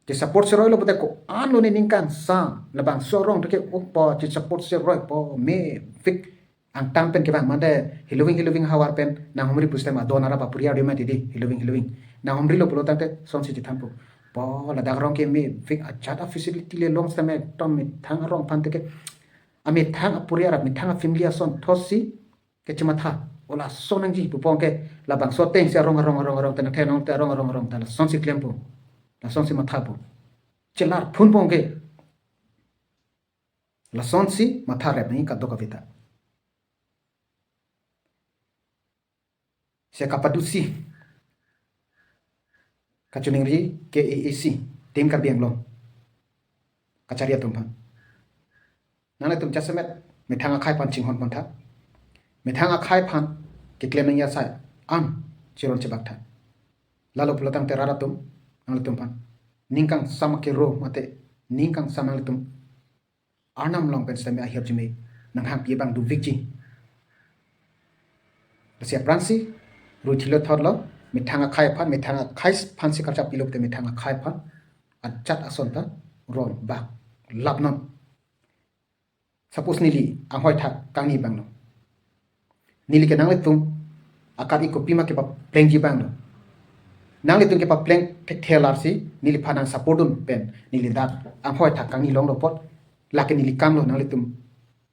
Chesupport seroi lo pote ko-an lo ne ningkangsam. Labangso arong doke, oh po, chesupport seroi po, mepik angtan pen kevang mate, hiloving hiloving havar pen nanghumri pusitame adon arap apuri ardi mati di, hiloving hiloving. Nanghumri lo pulo tangte lasonsi chethanpo. Po ladak arong ke mepik, ajat afacility le long sitame ekdom methang arong aphan te ke, amethang apuri arap, methang afamily asonthot si kechematha. O lason nangji pu pong ke, labangso ateng si arong arong arong arong te nangthe nong te arong arong arong ta lasonsi klempo. Lasonsi mathapo. Chelar phun pong ke, lasonsi matha rep nangji kadokave ta. Si kapadusi kachoningri K A A C, tim Karbi Anglong kachari atum aphan. Nanglitum jasemet methang akhei aphan chinghon pontha. Methang akhei aphan keklem nangji asai an chiron chebak tha. Lalo pulo tangte rat atum, nanglitum aphan ningkangsam akero mate ningkangsam nanglitum Arnam along pen sitame ahirjume nanghangpi abang dovikji. Lasi aphrangsi rui thilo thotlo, methang akhei aphan, methang akhei aphansi karchap pilo te methang akhei aphan ajat ason ta ron bak lapnon. Suppose neli anghoi thak kangni abang lo, neli ke nanglitum akar-i kopima kepaplengji abang lo. Nanglitum kepapleng thekthelar si neliphan nangsupport dun pen neli dak anghoi thak kangni longlo apot, lake neli kam lo, nanglitum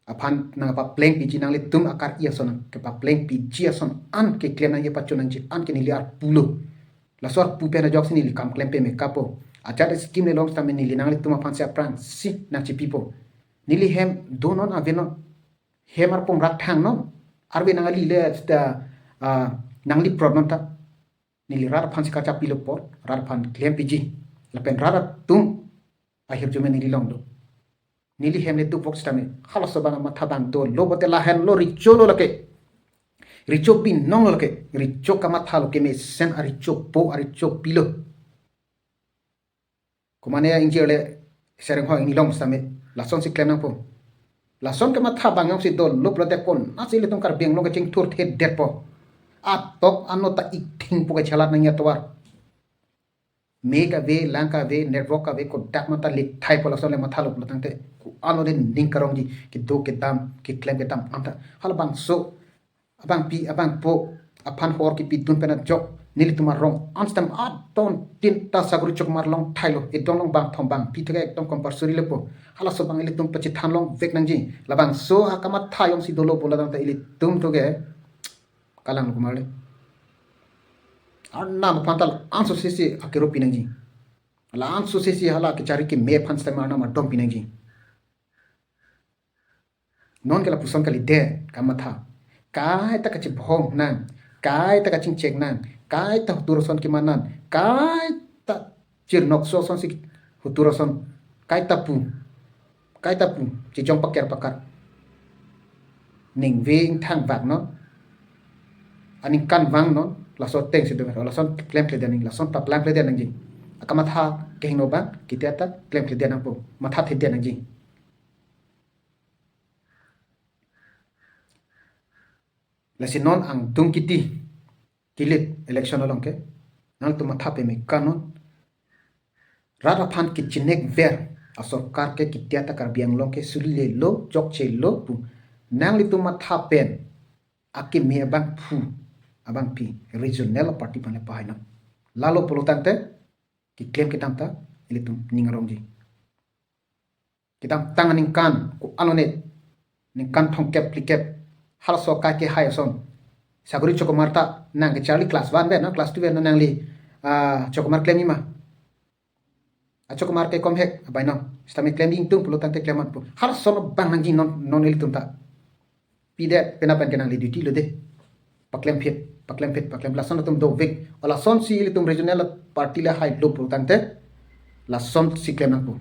aphan nangpaplengpiji, nanglitum akar-i ason kepaplengpiji ason an keklem nangji, pachun nangji an ke neli arpu lo. Laso arpu pen ajoksi neli kam klem peme kapo. Ajat scheme le long sitame neli nanglitum aphansi aphrangsi nangchipipo. Neli hem donon avenon, hem arpong rak thangnon, arve nangali le sita, ah, nangli protnon ta. Neli rat aphansi karchap pilo apot, rat aphan klempiji. Lapen rat atum ahirjume neli longlo. Neli hem le duk vok sitame, halaso abang matha abang dolo pote lahenlo, recho lo lake. Recho binong lo lake, recho kamatha lo, kemesen arecho po, arecho pilo. Komane ingjir le sereng ho ingni long sitame, lasonsi klem nangpo. Lason kematha abang jongsi dolo pulote konatsi ilitum Karbi Anglong kachingthurthedetpo. atok ano ta ik thengpo ke chelat nangji atovar. Me kave, lang kave, network kave, kodak mata lik thai po lason le mathalo pulotangte, ko-an lo de ning karongji, kedo kedam, keklem kedam, anta. Halabangso, abangpi, abangpo, aphan hor kipidun pen ajok, nelitum arong, an stam adon tin ta Sagori Chokomar along thailo, edong along bangthom bangpi thek ekdom compulsory lepo. Halaso abang ilitum pachethan longvek nangji. Labangso akamatha jongsi dolo pulotangte ilitum to ke kalang lo kumar le. Arnam aphan ta la-anso sese akero pinangji. La-anso sese hala kechari keme aphan stam arnam adom pinangji. Non ke lapuson kalidet kamatha. Kaita kachibhong nang, kaita kachingchek nang, kaita hutur ason keman nang, kaita chirnokso asonsi hutur ason, kaita pu, kaita pu, chijong paker pakar. Ningve ingthang vak non. Aningkan vang non, laso atengsi do, lason klemkledet nang, lason paklemkledet nangji. Akamatha kehingno abang, kita ta klemkledet nangpo, mathathedet nangji. Lasi non angdung kiti, kilit election along ke, nangtum matha peme kanon, rat aphan kechinekver asorkar ke kita ta Karbi Anglong ke sulilelo, chokchelo pu, nanglitum matha pen akeme abangphu, abangpi regional party aphan le pahai non. Lalo pulotangte, keklem kedam ta ilitum ning arongji. Kedamtang aningkan, ko-an lo ne, ningkan thomkep phlikep, halaso akai kehai ason. Sagori Chokomar ta nang kecharli class one pen, no, class two pen, no, nangli, ah, Chokomar klemji ma. A Chokomar ke kom hek, abai no. Sitame klemji ingtung pulotangte klem manpo. Halason abang nangji non, non ilitum ta. Pidet penap pen ke nangli duty lo de. Paklemphet, paklemphet, paklem, lason atum dovek. O lasonsi ilitum regional party le hailo pulotangte, lasonsi klem nangpo.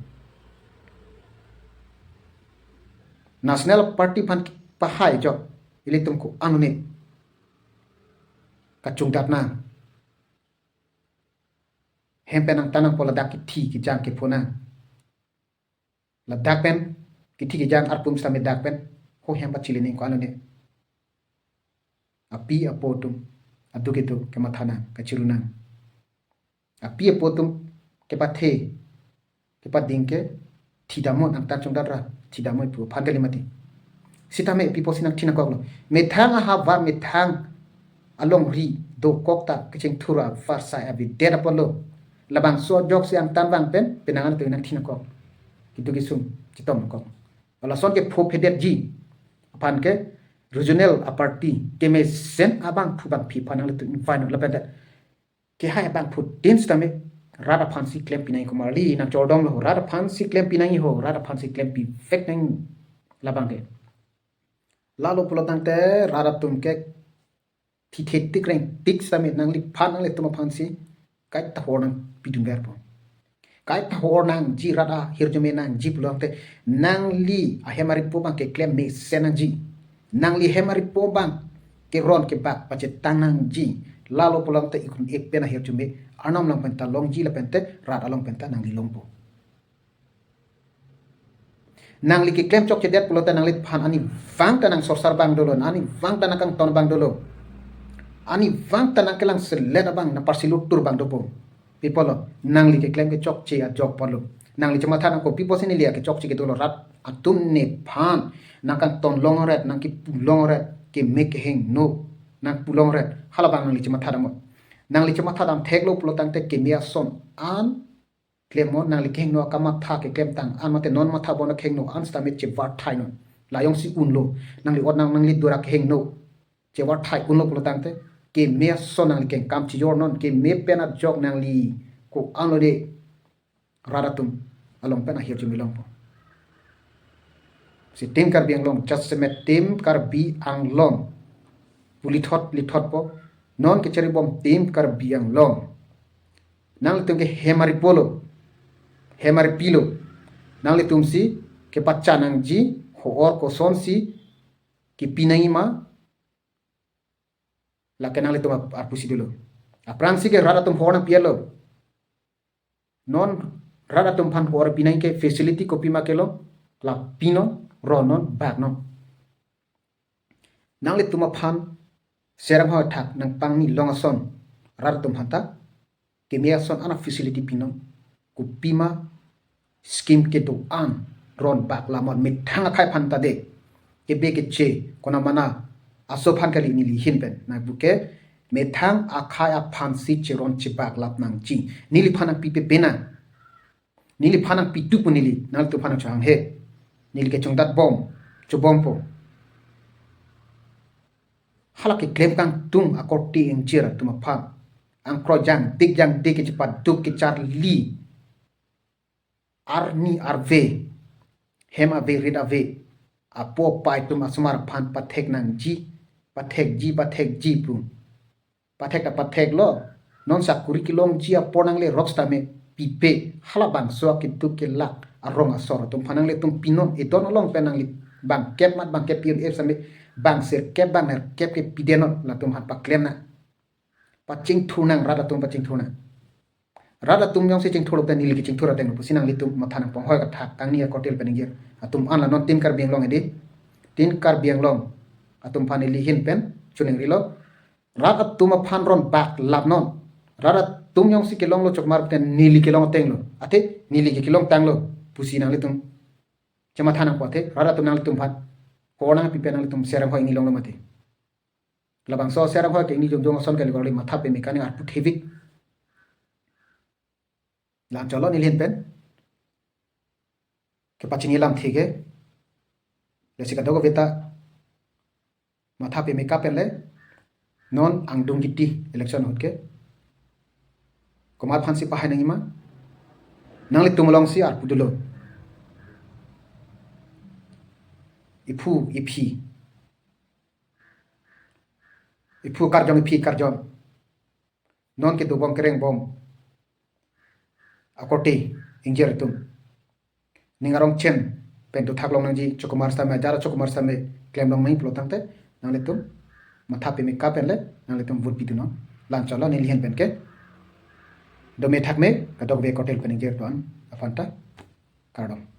National party aphan pahai ajok, ilitum ko-an lo ne kachongdat nang. Hem pen angtan nangpo, ladak kithi kejang kepho nang. Ladak pen, kithi kejang arpum sitame dak pen, ho hem pachili nang ko-an lo ne. Api apo atum, adu kedo kematha nang, kachiru nang. Api apo atum kepathe, kepading ke, thidamnon angtan chongdat ra, thidamnon pu aphan kali mati. Sitame pi apotsi nangthin nangkoklo. Methang ahavar, methang alongri dokok ta kechengthur avarsai avedet apotlo. Labangso ajoksi angtan vang pen, penang an atum nangthin nangkok. Kedo kesung, chetong nangkok. Lason kephophedetji aphan ke regional aparty kemesen abangphu bangphi aphan nanglitum invite non lapen ta kehai abangphutin sitame rat aphansi klem pinangji kumar le nangchordom lo, rat aphansi klem pinangji ho, rat aphansi klem pivek nang labang ke. Lalo pulotangte rat atum ke thithe tik reng tik sitame nangliphan nanglitum aphansi kaita hor nangpidunverpo. Kaita hor nangji, rat ahirjume nangji pulotangte nangli ahem aripo abang keklem mesen nangji. Nangli hem aripo abang keron kebak pachetang nangji. Lalo pulotangte ikun ik pen ahirjume arnam along pen ta longji lapen te rat along pen ta nangli longpo. Nangli keklem chokchedet pulote nangliphan arnivang ta nangsorsar abang dolo, arnivang ta nangkangton abang dolo. Arnivang ta nangkelangselet abang, nangparsilutur abang dopo. Pi apotlo, nangli keklem kechokche ajok apotlo. Nangli chematha nangkok, pi apotsi neli kechokche kedo lo, rat atum nephan nangkangton longret, nangkipu longret, keme kehingno nangpu longret. Halabang nangli chematha damnon. Nangli chematha dam theklo pulotangte keme ason an klemnon, nangli kehingno akamatha keklemtang an mate non matha bon kehingno an sitame chevarthai non. La jongsi unlo, nangli ot nang nangli dora kehingno chevarthai unlo pulotangte, keme ason nangli kengkam chijornon, keme pen ajok nangli ko-an lo de rat atum along pen ahirjume longpo. Si Team Karbi Anglong, jasemet Team Karbi Anglong pu lithot lithotpo, non kecharibom Team Karbi Anglong. Nanglitum ke hem aripolo, hem aripilo. Nanglitumsi kepachan nangji, hor kosonsi kipi nangji ma, lake nanglitum ap-, arpusi dolo. Aphrangsi ke rat atum hor nangpi-etlo. Non rat atum aphan hor pi nangji ke facility kopima kelong, la pinon, ronon, baknon. Nanglitum aphan Seranghoi athak nangpangni long ason rat atum aphanta keme ason ana facility pinon. Kopima scheme kedo-an ron baklap non, methang akhei aphanta de. Kebe keche konamana aso aphan kali neli ahin pen. Nangpuke methang akhei aphansi cheron chebaklap nangji. Neliphan nangpipe penang. Neliphan nangpitu pu neli, nanglitum aphan nangchohanghe. Neli kechongdat bom, chobompo. Hala keklem kangtung akorte ingjir atum aphan. Angkroi jangdik jangdik kechepaduk kecharli. Arni arve, hem ave rit ave. Apo apai atum asomar aphan pathek nangji, pathekji, pathekji pu. Pathek ta patheklo. Non sakuri kelongji apor nangle rok sitame pipe, halabangso akeduk kelak arong asor atum aphan nanglitum pinon, edon along pen nangli bangkep mat bangkep pi-un-e sitame bang sirkep bang nerkep ke pidenon, latum aphan paklem nang. Pachingthur nang, rat atum pachingthur nang. Rat atum jongsi chingthurlo pen neli kechingthur ateng pusi nanglitum matha nangponghoi, kathak kangni akorte pen ingjir atum an la non tin Karbi Anglong edi. Tin Karbi Anglong atum aphan neli ahin pen choningrilo. Rat atum aphan ron baklap non. Rat atum jongsi kelonglo chokmar pen neli kelong atenglo. Athe neli ke kelongtanglo pusi nanglitum chematha nangpo athe, rat atum nanglitum aphan ko-an nangpipe, nanglitum Seranghoi ingni longlo mati. Labangso Seranghoi ke ingni jongjong ason kali, korli matha peme ka ning arpu thevik. La-an chotlo neli ahin pen. Kepachini lamthe ke. Lasi kadokave ta matha peme ka pen le. Non angdung kiti election ahut ke komat aphansi pahai nangji ma? Nanglitum alongsi arpu dolo. Iphu iphi. Iphu karjong iphi karjong. Non kedobom kerengbom akorte ingjir atum, ning arong chen pen dothaklong nangji, chokomar sitame, ajat chokomar sitame klemlong nangji pulo tangte, nanglitum matha peme ka pen le nanglitum vote pidunon. La-an chotlo neli ahin pen ke. Dome thakme kadokave akorte pen ingjir atum aphanta. Kardom.